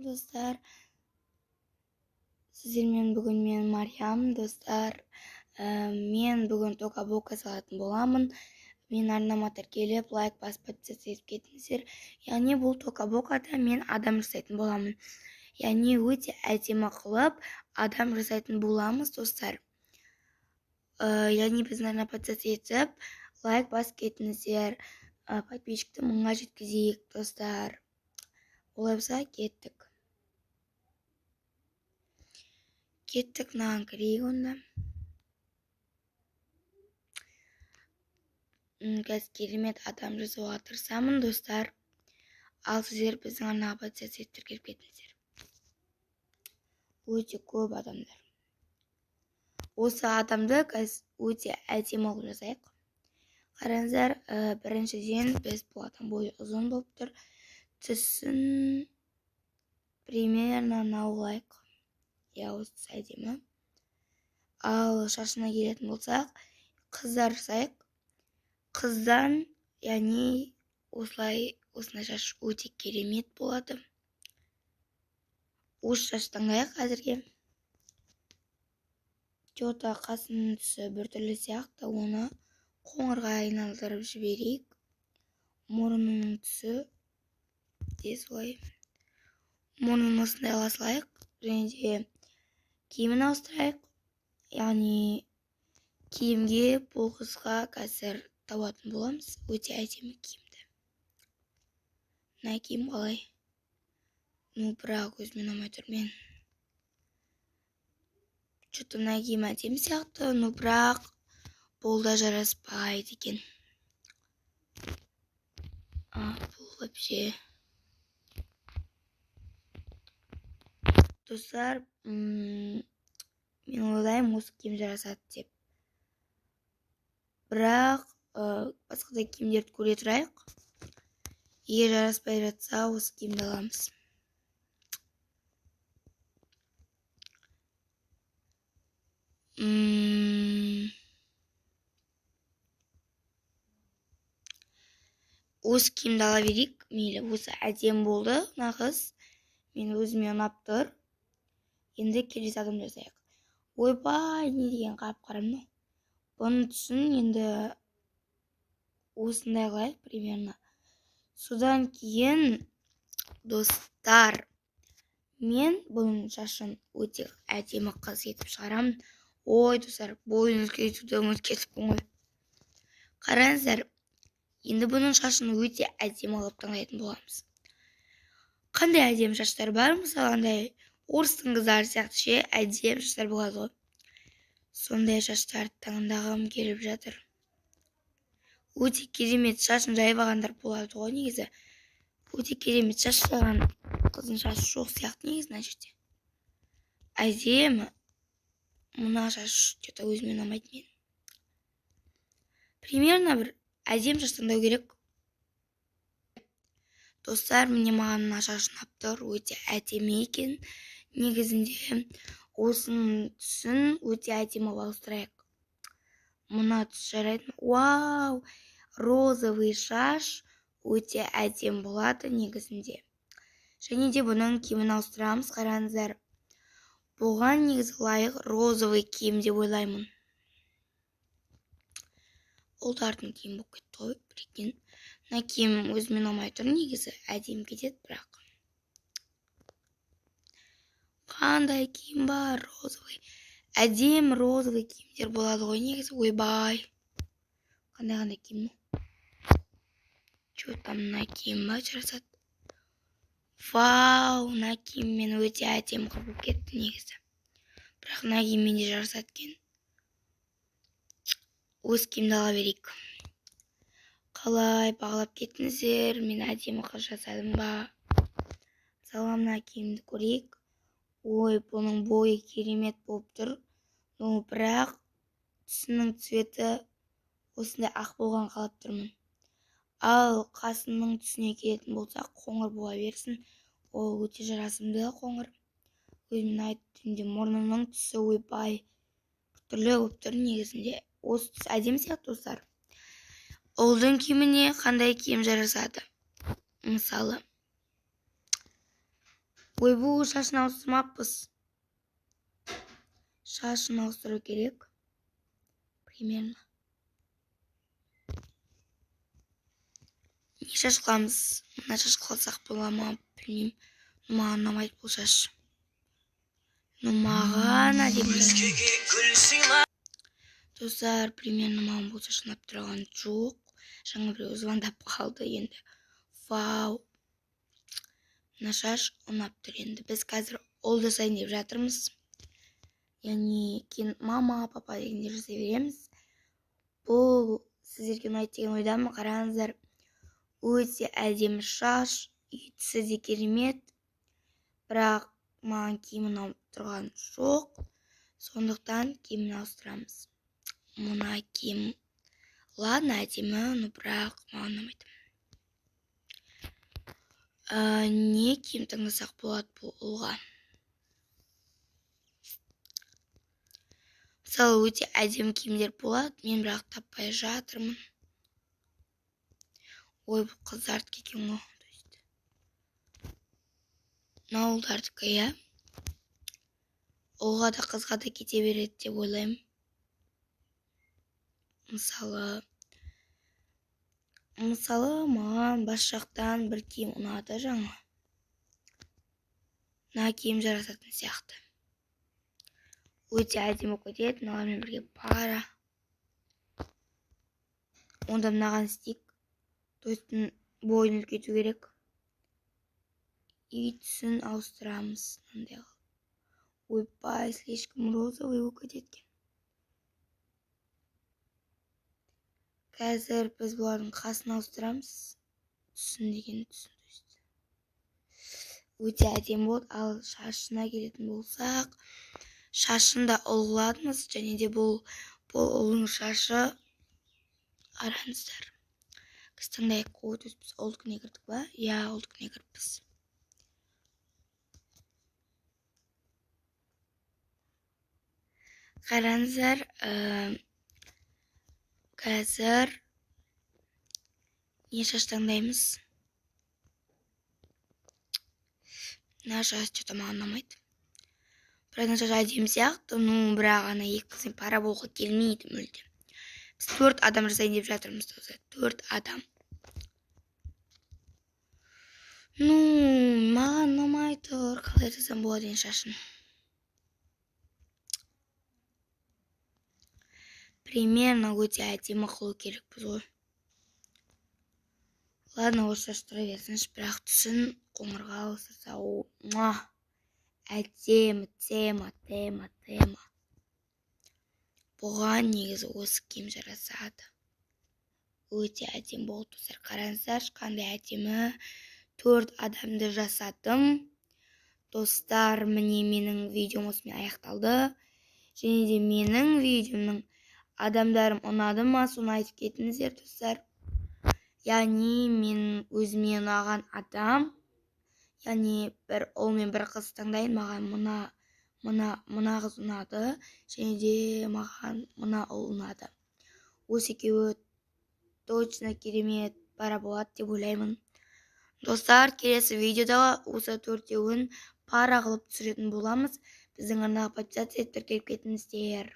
Достар, сіздермен бүгін мен Мариям. Достар, мен бүгін Тока Бока салатын боламын. Мен арнама тіркеліп, лайк басып, подписаться етіп кетіңіздер. Яғни бұл Тока Бокада мен адам жасайтын боламын. Яғни өте әдемі қылып адам жасайтын боламыз, достар. Яғни біздің арна подписаться етіп, лайк басып кетіңіздер. Подписчикті 1000-ға жеткізейік, достар. Олай болса, кеттік. Кеттік, мынаған кірейік онда. Қазір керемет адам жасауға тырысамын, достар. Ал сіздер біздің арнаға подписаться етіп тіркеліп кетіңіздер. Өте көп адамдар. Осы адамды қазір өте әдемі қылып жасайық. Қараңыздар, біріншіден біз бұл адам бойы ұзын болып тұр. Түсін примерно мынау қылайық. Иә, осы түс әдемі. Ал шашына келетін болсақ, қыздар жасайық. Қыздан, яғни осылай, осындай шаш өте керемет болады. Осы шаш таңдайық әзірге. Чё-то қасының түсі біртүрлі сияқты, оны қоңырға айналдырып жіберейік. Мұрнының түсі де солай. Мұрнын осындай ала салайық. Және де киімін ауыстырайық. Яғни киімге бұл қызға қазір табатын боламыз. Өте әдемі киімді. Мына киім қалай? Ну, бірақ өзіме ұнамай тұр мен. Чё-то мына киім әдемі сияқты, но бірақ бұл да жараспайды екен. Бұл вообще. Достар, мен ойлаймын осы киім жарасады деп. Бірақ басқа да киімдерді көре тұрайық. Егер жараспай жатса, осы киімді аламыз. Осы киімді ала берейік. Мейлі, осы әдемі болды мына қыз. Мен өзіме ұнап тұр. Енді келесі адам жасайық. Ойбай, не деген қап-қара мынау. Бұның түсін енді осындай қылайық примерно. Содан кейін, достар, мен бұның шашын өте әдемі қыз етіп шығарамын. Ой, достар, бойын үлкейтуді ұмытып кетіппін ғой. Қараңыздар, енді бұның шашын өте әдемі қылып таңдайтын боламыз. Қандай әдемі шаштар бар, мысалы, андай орыстың қыздары сияқты ше, әдемі шаштар болады ғой. Сондай шаштарды таңдағым келіп жатыр. Өте керемет шашын жайып алғандар болады ғой негізі. Өте керемет шаш жайған қыздың шашы жоқ сияқты негізі мына жерде. Әдемі. Мына шаш чё-то өзіме ұнамайды мен. Примерно бір әдемі шаш таңдау керек. Достар, міне маған мына шаш ұнап тұр, өте әдемі екен. Негізінде осының түсін өте әдемі қылып ауыстырайық. Мына түс жарайды. Вау, розовый шаш өте әдемі болады негізінде. Және де бұның киімін ауыстырамыз, қараңыздар. Бұған негізі лайық розовый киім деп ойлаймын. Ұлдардың киімі болып кетті ғой, прикинь. Мына киім өзіме ұнамай тұр негізі, әдемі кетеді бірақ. Қандай киім бар розовый? Әдемі розовый киімдер болады ғой негізі. Ойбай. Қандай-қандай киім мынау? Чё там мына киім ба жарасады? Вау, мына киіммен өте әдемі қыз болып кетті негізі. Бірақ мына киіммен де жарасады екен. Осы киімді ала берейік. Қалай бағалап кеттіңіздер? Мен әдемі қыз жасадым ба? Мысалы, мына киімді көрейік. Ой, бұның бойы керемет болып тұр. Но бірақ түсінің цветі осындай ақ болған қалап тұрмын. Ал қасының түсіне келетін болсақ, қоңыр бола берсін. Ол өте жарасымды қоңыр. Өзіме ұнайды. Түнде мұрнының түсі ойбай түрлі болып тұр негізінде. Осы түс әдемі сияқты, достар. Ұлдың киіміне қандай киім жарасады? Мысалы, Ойбу, шашын ауыстырмаппыз. Шашын ауыстыру керек. Примерно. Не шаш қыламыз? Мына шаш қылсақ бола ма, білмеймін. Маған ұнамайды бұл шаш. Но маған әдемі. Достар, примерно маған бұл шаш ұнап тұрған жоқ. Жаңа біреу звондап қалды енді. Вау. Мына шаш ұнап тұр енді. Біз қазір ұл жасайын деп жатырмыз. Яғни кейін мама, папа дегендер жасай береміз. Бұл сіздерге ұнайды деген ойдамын. Қараңыздар, өте әдемі шаш, түсі де керемет. Бірақ маған киім ұнап тұрған жоқ. Сондықтан киімін ауыстырамыз. Мына киім, ладно, әдемі, но бірақ маған ұнамайды. Не киім таңдасақ болады бұл ұлға? Мысалы, өте әдемі киімдер болады, мен бірақ таппай жатырмын. Ой, бұл қыздардікі екен ғой. Мына ұлдардікі, иә. Ұлға да қызға да кете береді деп ойлаймын. Мысалы, маған бас жақтан бір киім ұнады жаңа. Мына киім жарасатын сияқты. Өте әдемі болып кетеді, мыналармен бірге пара. Онда мынаған істейік. То есть бойын үлкейту керек. И түсін ауыстырамыз. Мынандай қылып. Ойбай, слишком розовый болып кетеді екен. Қазір біз бұлардың қасын ауыстырамыз. Түсін деген түсін. Өте әдемі болды. Ал шашына келетін болсақ, шашын да ұлғыладыңыз. Және де бұл ұлдың шашы, қараңыздар. Біз таңдайық. Ой, то есть біз ұлдікіне кірдік па? Иә, ұлдікіне кіріппіз. Қараңыздар, қазір не шаш таңдаймыз? Мына шаш что-то маған ұнамайды. Бірақ мына шаш әдемі сияқты, ну, бірақ ана екі қызбен пара болуға келмейді мүлде. Біз 4 адам жасайын деп жатырмыз, достар. 4 адам. Ну, маған ұнамай тұр. Қалай жасасам болады енді шашын? Примерно өте әдемі қылу керекпіз ғой. Ладно, осы шаш тұра берсінші, бірақ түсін қоңырға ауыстырса, муа, әдемі, тема, тема, тема. Бұған негізі осы киім жарасады. Өте әдемі болды, достар. Қараңыздаршы, қандай әдемі. 4 адамды жасадым. Достар, міне менің видеом осымен аяқталды. Және де менің видеомның адамдарым ұнады ма, соны айтып кетіңіздер, достар. Яғни мен өзіме ұнаған адам, яғни бір ұл мен бір қыз таңдайын. Маған мына қыз ұнады, және де маған мына ұл ұнады. Осы екеуі точно керемет пара болады деп ойлаймын. Достар, келесі видеода осы төртеуін пара қылып түсіретін боламыз. Біздің арнаға подписаться етіп тіркеліп кетіңіздер.